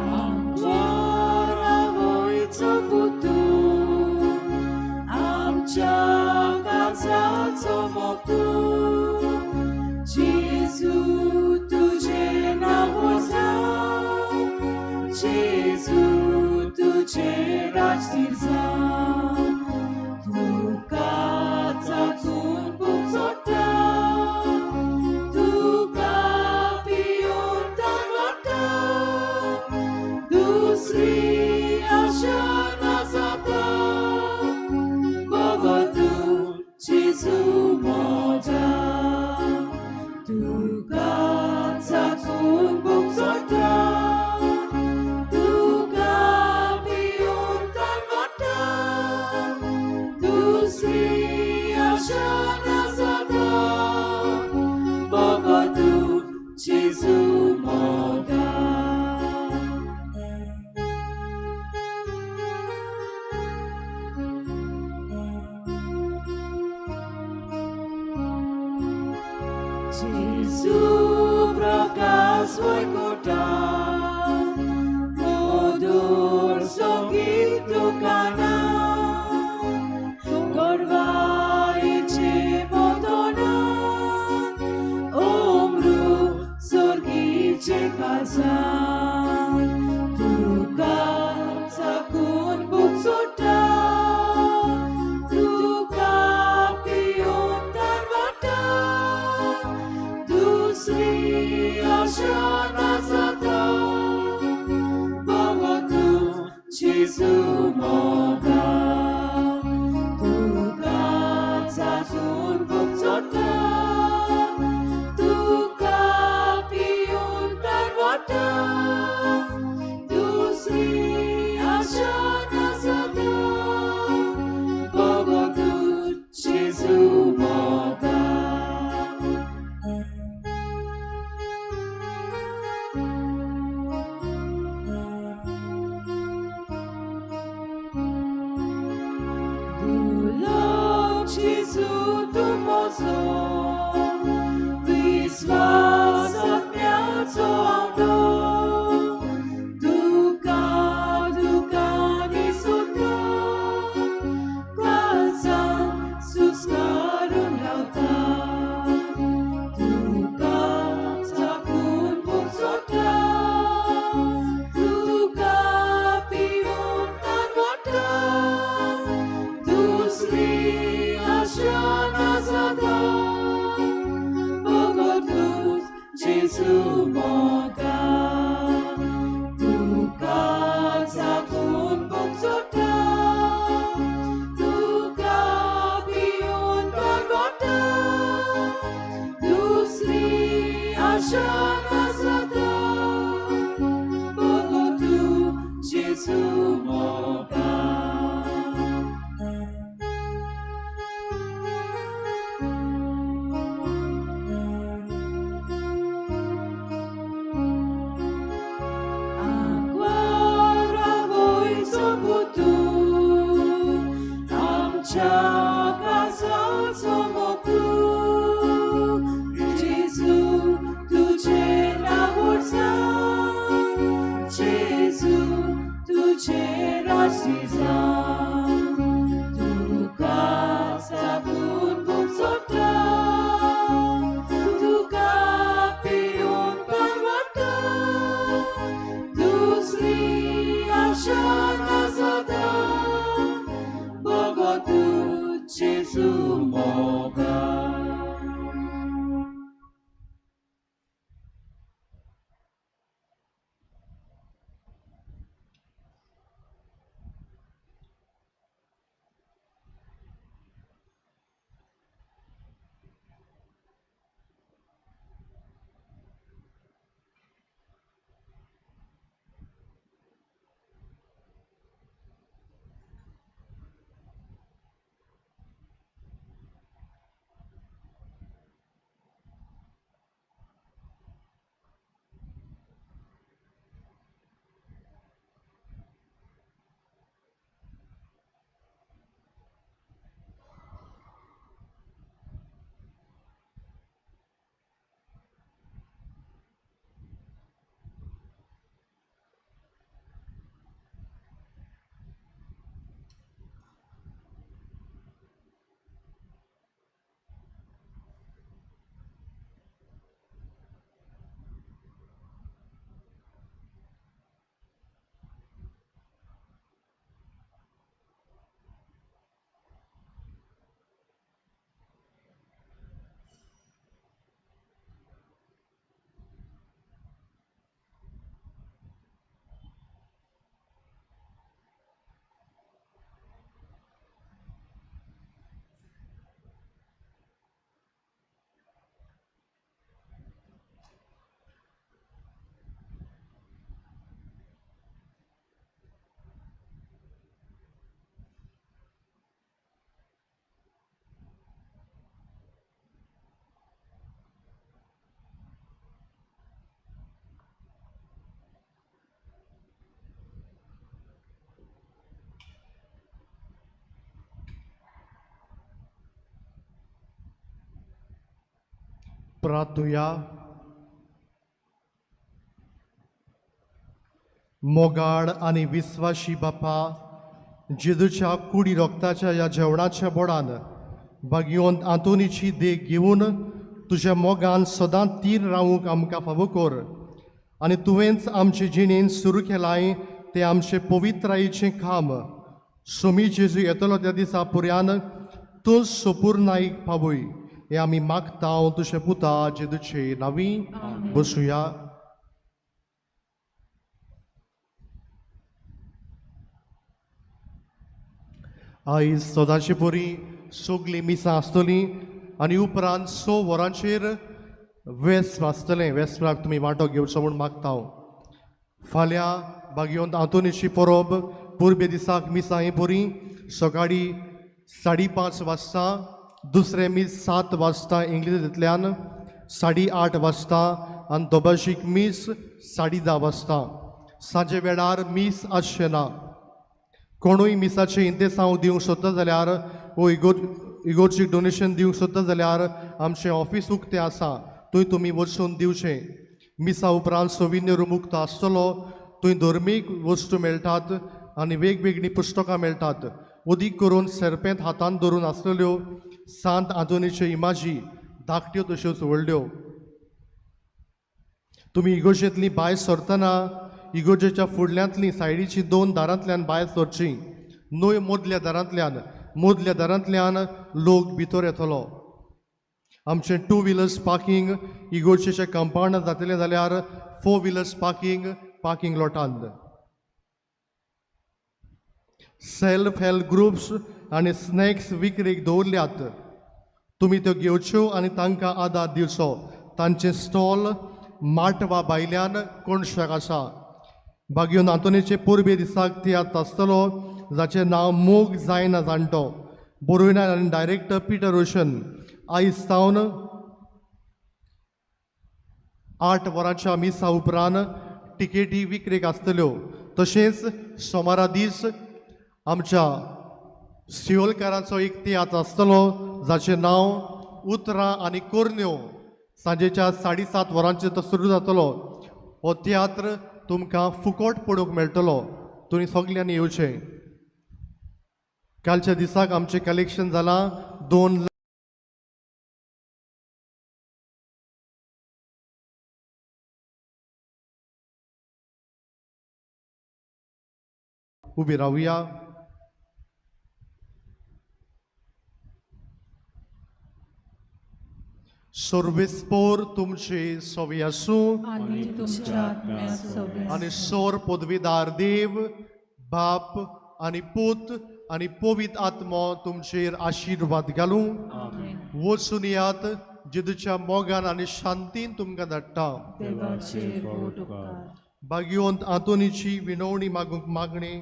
Speaker 4: आमच्या आवयचो पुतू आमच्या काळजाचो मोग जेजू तुजें नांव जावं जेजू तुजें राज्य जावं तुका चाकून भूक चडटा तुका पिवन तान वाडटा दुसरी आशा नासता भगतू जेजू म्हज्या तुका चाकून भूक चडटा तुका पिवन तान वाडटा दुसरी आशा नासता भगतू जेजू मोगा. जेजू प्रकाश वयकुटा मधुर संगीत दुकाना गोडवायचे मोदोना अमृत स्वर्गीचे काळजान तुका चाकून भूक चडटा तुका पिवन तान वाडटा दुसरी आशा नासता भगतू जेजू मोगा तुका चाकून भूक चडटा तुका पिवन तान वाडटा दुसरी आशा नासता भगतू जेजू मोगा. दुर्लभ जेजू तूं म्हजो विस्वास आत्म्याचो आवडो तुका दुकानी सोदता काळजान सुस्कारून रावता तुका चाकून भूक चडटा तुका पिवन तान वाडटा दुसरी आशा नासता भगतूच जेजू मोगा तुका चाकून भूक चडटा तुका पिवन तान वाडटा दुसरी आशा नासता भगतू जेजू मोगा. आंकवार आवयचो पुतू आमच्या काळजाचो मोग जेजू तुजें नांव जावं जेजू तुजें राज्य जावं तुका
Speaker 2: प्रार्थुया. मोगाळ आनी विस्वाशी बापा, जेजूच्या कुडी रोगताच्या ह्या जेवणाच्या बोडान भाग्यवंत आंतोनीची देख घेवन तुज्या मोगान सदांच तीर रावूंक आमकां फावो कर आनी तुवेंच आमचे जिणेन सुरू केलाय तें आमचें पवित्रायेचें काम सोमी जेजू येतलो त्या दिसा पुऱ्यान तूं सोपूर्णाईक पावय हें आमी मागता तुजे पुता जेजूचे नांवी. बसुया. आयज सदांचे परी सगळीं मिसां आसतलीं आनी उपरांत 6 वरांचेर वेस्प आसतलें. वेस्पाक तुमी वांटो घेवचो म्हूण मागता हांव. फाल्यां भाग्यवंत आंतोनीची परब पुर्बे दिसाक मिसां हे परी सकाळीं 5:30 वाजता, दुसरें मीस 7 वाजता इंग्लिशींतल्यान, 8:30 वाजता आनी दोबाशीक मीस 10:30 वाजता. सांजे वेळार मीस आसचें ना. कोणूय मिसाचें इंतेसांव दिवंक सोदता जाल्यार वो इगोर्जीक डोनेशन दिवंक सोदता जाल्यार आमचें ऑफीस उक्तें आसा, थंय तुमी वचून दिवचें. मिसा उपरांत सोविन्य रूम उक्तो आसतलो, थंय धर्मीक वस्तू मेळटात आनी वेगवेगळीं पुस्तकां मेळटात. अदीक करून सरपेंत हातान धरून आसलेल्यो सांत आंतोनीच्यो इमाजी धाकट्यो तश्योच व्हडल्यो. तुमी इगोर्जेंतलीं भायर सरतना इगोर्जेच्या फुडल्यांतलीं सायडीचीं 2 दारांतल्यान भायर सरचीं, न्हय मदल्या दारांतल्यान. मदल्या दारांतल्यान लोक भितर येतलो. आमचें 2 व्हिलर्स पार्कींग इगोर्जेच्या कंपावंडांत जातलें जाल्यार 4 व्हिलर्स पार्कींग पार्कींग लॉटांत. सेल्फ हेल्प ग्रुप्स आनी स्नॅक्स विक्रेक दवरल्यात, तुमी त्यो घेवच्यो आनी तांकां आदार दिवचो. तांचें स्टॉल माटवा भायल्यान कोणशाक आसा. भाग्यवंत आंतोनीचे परबे दिसाक तियात्र आसतलो जाचें नांव मोग जायना जाणटो, बरोयणार आनी डायरेक्टर पिटर रोशन. आयज सावन 8 वरांच्या मिसा उपरांत तिकेटी विक्रेक आसतल्यो. तशेंच सोमारा दीस आमच्या सियोलकारांचो एक तियात्र आसतलो जाचें नांव उतरां आनी कोरन्यो. सांजेच्या 7:30 वरांचेर तो सुरू जातलो. हो तियात्र तुमकां फुकट पळोवंक मेळटलो, तुमी सगल्यांनी येवचें. कालच्या दिसाक आमचें कलेक्शन जालां 2 लाख. उबी रावया. सर्वेस्पोर तुमचे सवी आसूं
Speaker 3: आनी तुमच्या आत्म्या सवी.
Speaker 2: आनी सोर पदवीदार देव बाप आनी पूत आनी पवित्र आत्मो तुमचेर आशिर्वाद घालूं. वचून यात जेजूच्या मोगान आनी शांतीन तुमकां धाडटा.
Speaker 3: देवाचेर बोट उपकार.
Speaker 2: भाग्यवंत आंतोनीची विनवणी मागूंक मागणी.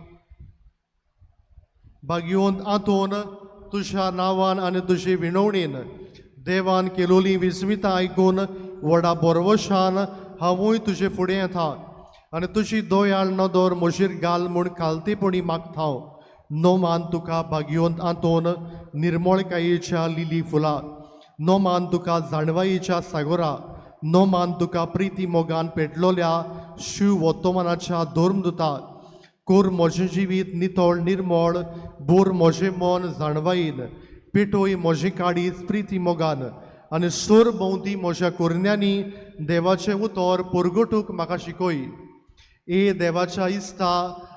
Speaker 2: भाग्यवंत आंतोन, तुज्या नांवान आनी तुजे विनवणीन देवान केलोली विस्मितां आयकून व्हडा बोरवशान हांवूय तुजे फुडें येता आनी तुजी दयाळ नदर म्हजेर घाल म्हूण खालतेपणी मागता हांव. नोमान तुका भाग्यवंत आंतोन निर्मळकायेच्या लिली फुलां, नोमान तुका जाणवायेच्या सागोरा, नोमान तुका प्रिती मोगान पेटलोल्या शिव वोतोमानाच्या धर्मदुता. कोर म्हजें जिवीत नितळ निर्मळ, बोर म्हजें मन जाणवायेन, पेटोय म्हजें काळीज प्रिती मोगान आनी सोर भोंवती म्हज्या कोरन्यांनी देवाचें उतर परगटूंक म्हाका शिकय. ए देवाच्या इस्ता,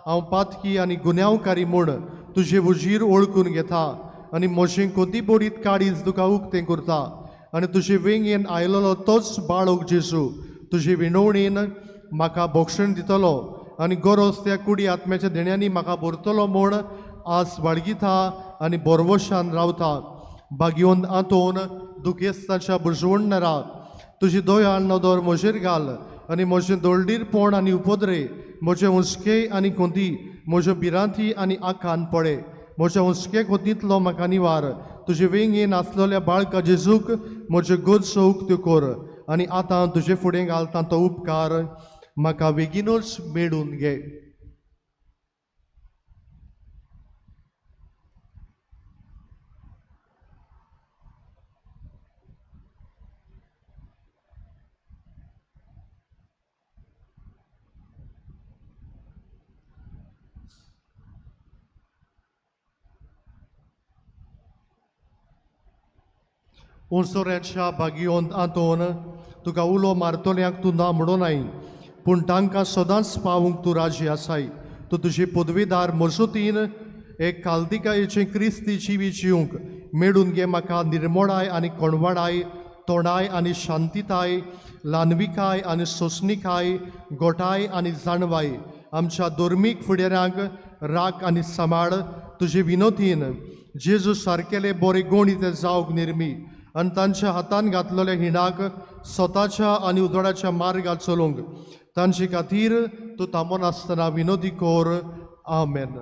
Speaker 2: हांव पातकी आनी गुन्यांवकारी म्हूण तुजे हुजीर वळखून घेता आनी म्हजें कोतीबोडीत काळीज तुका उक्तें करता आनी तुजे वेंगेन आयलेलो तोच बाळक जेजू तुजे विनवणीन म्हाका भोगशण दितलो आनी गरज त्या कुडी आत्म्याच्या देण्यांनी म्हाका भरतलो म्हूण आस बाळगिता आनी बोरवशान रावता. भाग्यवंत आंतोन दुखेस्ताच्या बुजवणरा तुजी दयाळ नदर म्हजेर घाल आनी म्हजें दळडीरपण आनी उपद्रे, म्हजे हुस्के आनी खोंती, म्हज्यो भिरांती आनी आकांत पळे. म्हज्या हुस्के खोतींतलो म्हाका निवार. तुजे वेंगेन आसलेल्या बाळका जेजूक म्हज्यो गरजो उक्त्यो कर आनी आतां तुजे फुडें घालता तो उपकार म्हाका बेगीनूच मेळून घे. उंचोऱ्यांच्या भागयोन आंतोन तुका उलो मारतल्यांक तूं ना म्हणूं नाय, पूण तांकां सदांच पावूंक तूं राजी आसाय. तूं तुजी पदवीदार मजतीन एक कालदिकायेचें क्रिस्ती जिवी जिवंक मेळून घे. म्हाका निर्मोणाय आनी कोणवाडाय, तोंडाय आनी शांतिताय, ल्हानविकाय आनी सोंसणिकाय, गोठाय आनी जाणवाय. आमच्या धर्मीक फुडाऱ्यांक राख आनी सांबाळ. तुजे विनोतीन जेजू सारकेले बरे गुण ते जावंक निर्मी आनी तांच्या हातान घातलेल्या हिणाक स्वताच्या आनी उजवाडाच्या मार्गार चलोवंक तांचे खातीर तूं थांबनासतना विनोदी कोर. आमेन.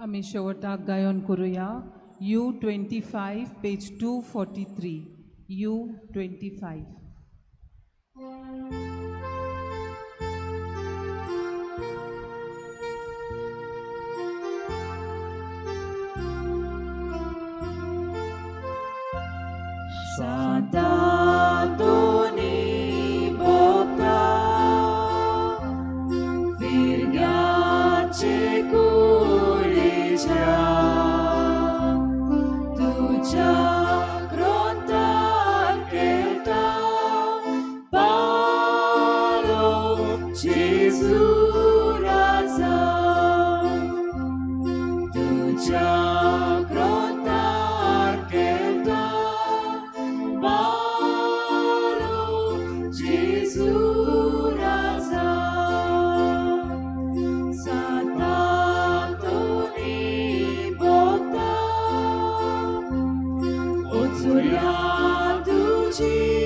Speaker 3: आमी शेवटाक गायन करुया U25 page 243 U25.
Speaker 4: Sant'Antoni bocca virgace culicia tuja grontar kelta palo Gesù raza tuja grontar kelta palo Gesù raza. Sant'Antoni bocca Ozzuriatu ci